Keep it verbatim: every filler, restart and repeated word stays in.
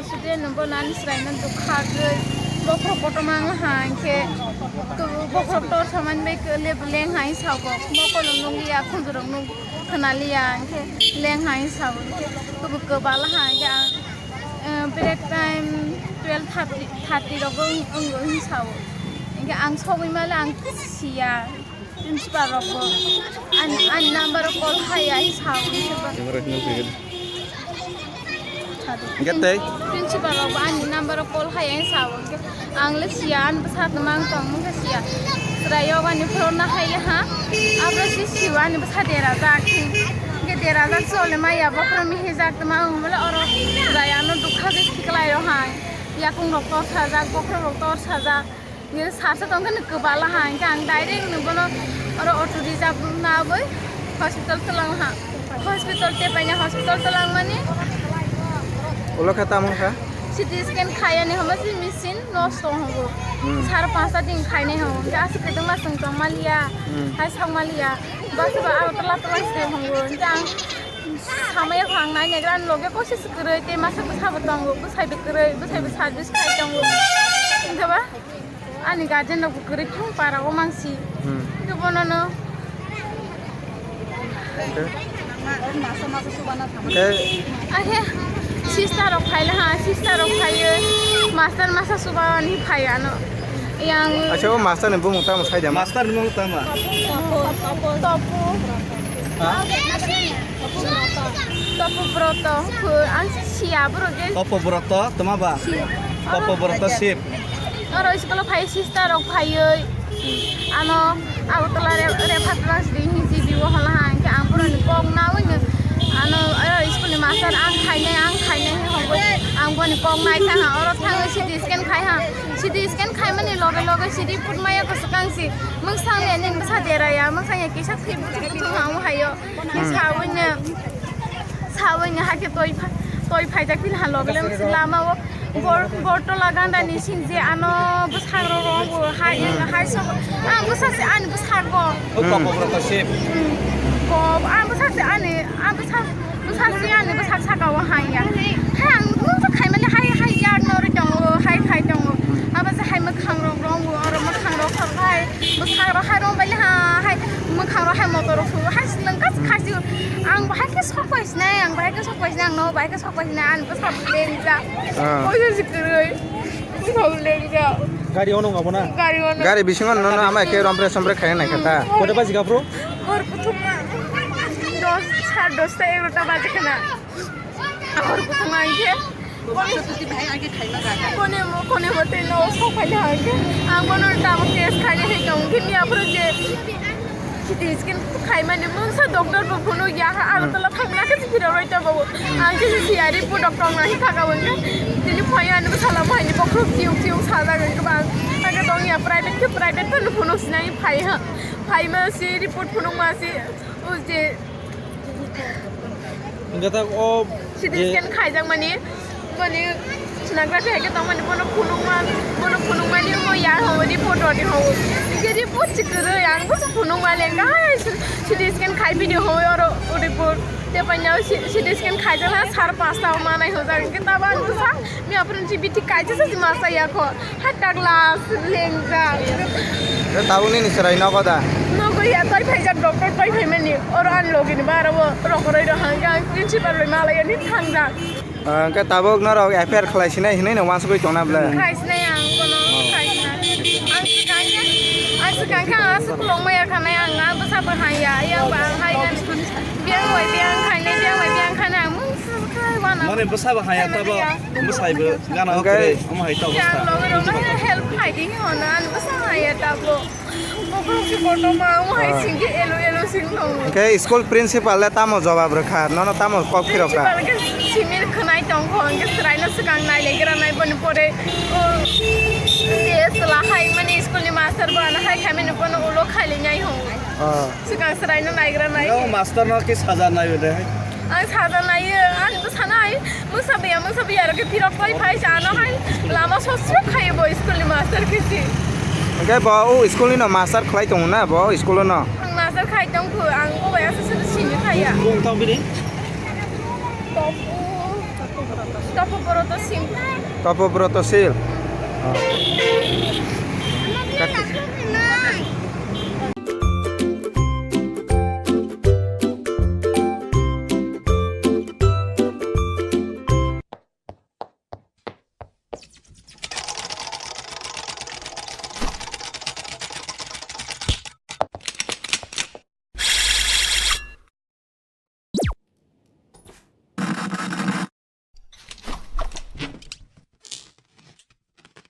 Student no bo nani chwraino dukha rwgwi bokhorok kotorma wng ha, hinkhe bokhorok torsa mani bai leng hai sago, mokol no nukliya, khunjurok nuk khwnaliya, hinkhe leng hai sao, hinkhe kubui kwbala ha, hinkhe ang, eh, break time twelve thirty, thirty rogo wng, wngo hin sao, hinkhe ang sogwi male ang siya. Principal rok bo ani, ani number o call khai ya, hi sao, Hwnkhe tei? Principal rok bo ani number o call khai ya, hi sao, hwnkhe ang le siya, ani bwsa tongma ang tong, hwnkhe siya. Chwrai o ani phone na hai ya ha, abo si siwa ani bwsa dera jak, hwnkhe dera jak chole ma ya, bokhorok mihi jak tongma ang mole oro chwrai ano dukha khe khiklai rok hai, yakung rok tor sajak, bokhorok rok tor sajak. Nini sarsa tongkhe no kwbala ha, hinkhe ang direct no bono oro auto reserve nabwi hospital twlang ha. Hospital te paina hospital twlang mani. Ulo khe tamo kha? C T scan khaiyani hwnba se machine nosto hongo. Hmm. Sar panchta din khainai hongo. Hinkhe aswk kwdwkma chwng tongmaliya. Hmm. Hai sakmaliya. Bwswk ba Agartala twlang se hongo. Hinkhe ang samaya kha ang nai naigra ani loge kosi se kwrwi tei masa bwsa bo tongo. Bwsai bo kwrwi, bwsai bo service khai tongo. Hinkhe ba Ani guardian rok bo kwrwi thung para o mangsi. Hmm. Khe bono no. Khe? Khe sister rok phai la ha, sister rok phai o, master masa suba ani phai ano. Yang acha o master ni bumung tamo sai da ma? Master ni bumung tamo? Topu. Ha? Topu Broto, ang siya borok je. Topu Broto, toma ba? Topu Broto sip. Oro school o phai sister rok phaiwi. Ano Agartala re, refer class di hinsi bibo hola ha, hinkhe ang borokni kok nawi no. Ano oro school ni master ang khainai, ang khainai hinwi hongwi ang boni kok nai thang ha. Oro thangwi C T scan khai ha. C T scan khaimani loge loge C T put maya kwchwkang si. Mwsang le nini bwsa deraya, mwsang ya kisa thwi buchuk buchuk ha, omo haio. Hmm. Sawini, sawini hakhe toi pha-, toi phaijak phil ha logle lama o bor-, bortola ganda ni sing je ano bwsarok rok bo hai, hmm, hai sok, ah, bwsa se ani bwsarok. O, hmm, kokborok to sip. Hmm. Ko, ah, bwsa se ani, ah, bwsa, bwsa se ani bwsa saka o hai ya. Hai ang nung to khai mali hai, hai yar no ri tongo, hai khai tongo. Abo se hai mwkhang rok rong bo, oro mwkhang rok hai. Bwsarok hai rong bai le ha, hai mwkhang rok hai motor rok su, hai swlwng kas khasi. Ang bahai khe sok pai sinai, ang bahai khe sok pai sinai, ang no bahai khe sok pai sinai, ang bwsa lengjak. Ah. Oisa si kwrwi. Bwsa lengjak. Gari ono ngabo na? Gari ono. Gari bisingo nono ama khe rompre sompre khaina nai kha ta. Hmm. Kota baji gabro? Hor kuthuma. Dos, sar dosta, egarota baji khana. Ahor kuthuma hinkhe. Kone mo, kone mo tei no sok phai na hinkhe. Ang bono tamo test khaina hai tong khe miya phuru je. C T scan khaimani mungsa doctor bo phunuk ya ha, Agartala thangna khe phira roi ta bo. Ang khe si ari pu doctor na hi kha ka wngkha. Tini phai ani bwsala phai ni bokhorok kiu kiu sajak wngkha bang. Ang khe tong ya private khe private phano phunuk sinai phai ha. Phai ma si report phunuk ma si. O je Hingke tak o C T je scan khaijak mani, mani sonography hai khe tong mani, bono phunuk man, bono phunuk mani, omo ya ho, report roni ho. Hingke report si kwrwi, ang bo se phunuk mani, hingke hai C T scan khai bini ho, oro report. Te paina C T scan khaijak na sar pasta o manai ho jak, hingke tabo ang sa, mi apron G B T kaisa sa si masa ya kho. Hai tagla lengjak. Khe tabuk nini chwrai nogo da? Nogo ya, tei phaijak doctor tei phaimani. Oro ani logi ni bara o rokoroi rok hangkhe ang principal bai malai ani thangjak. Ah, hingke tabuk norok F I R khlai sinai hinui no wansugui tongna bwle? Khai sinai ang kono khai sinai. Ang swkang khe, ang swkang khe ang aswk kwlwng maya khanai ang, ang bwsa bo haya, yang ba ang hai gani. Biyang bai biyang khainai, biyang bai biyang khainai ang mung swkang wana. Mane bwsa bo haya tabo. Bwsai bo gana hwnkhe kwrwi, omo hai ta obostha. Yang logi rok no help khai di hino na, ano bwsa haya tabo. Bokhorok se kotorma, omo hai singkhe elo elo sing tongo. Hwnkhe school principal le tamo jobab rwkha, nono tamo kok phirokha? Principal khe simi khwnai tongkho, hwnkhe chwraino swkang nailegra nai, boni pore, o, je chwla hai mani school ni master bo ano hai khaimani bono ulo khailainai hwnwi. Ah. Swkang chwraino naigra nai. No, master no khe saja nai de. Ang saja nai, ang to sanai. Mungsa baya, mungsa baya rok khe phirok pai phai sa ano hai. Lama sosrok khai bo school ni master khe si. Hwnkhe bo o school ni no master khlai tongo na bo school no? Ang master khai tong kho, ang bo bai asa sini khai ya. Bung tong bini? Topu. Topo Broto Sil. Topo Broto Sil. Oh. Kati-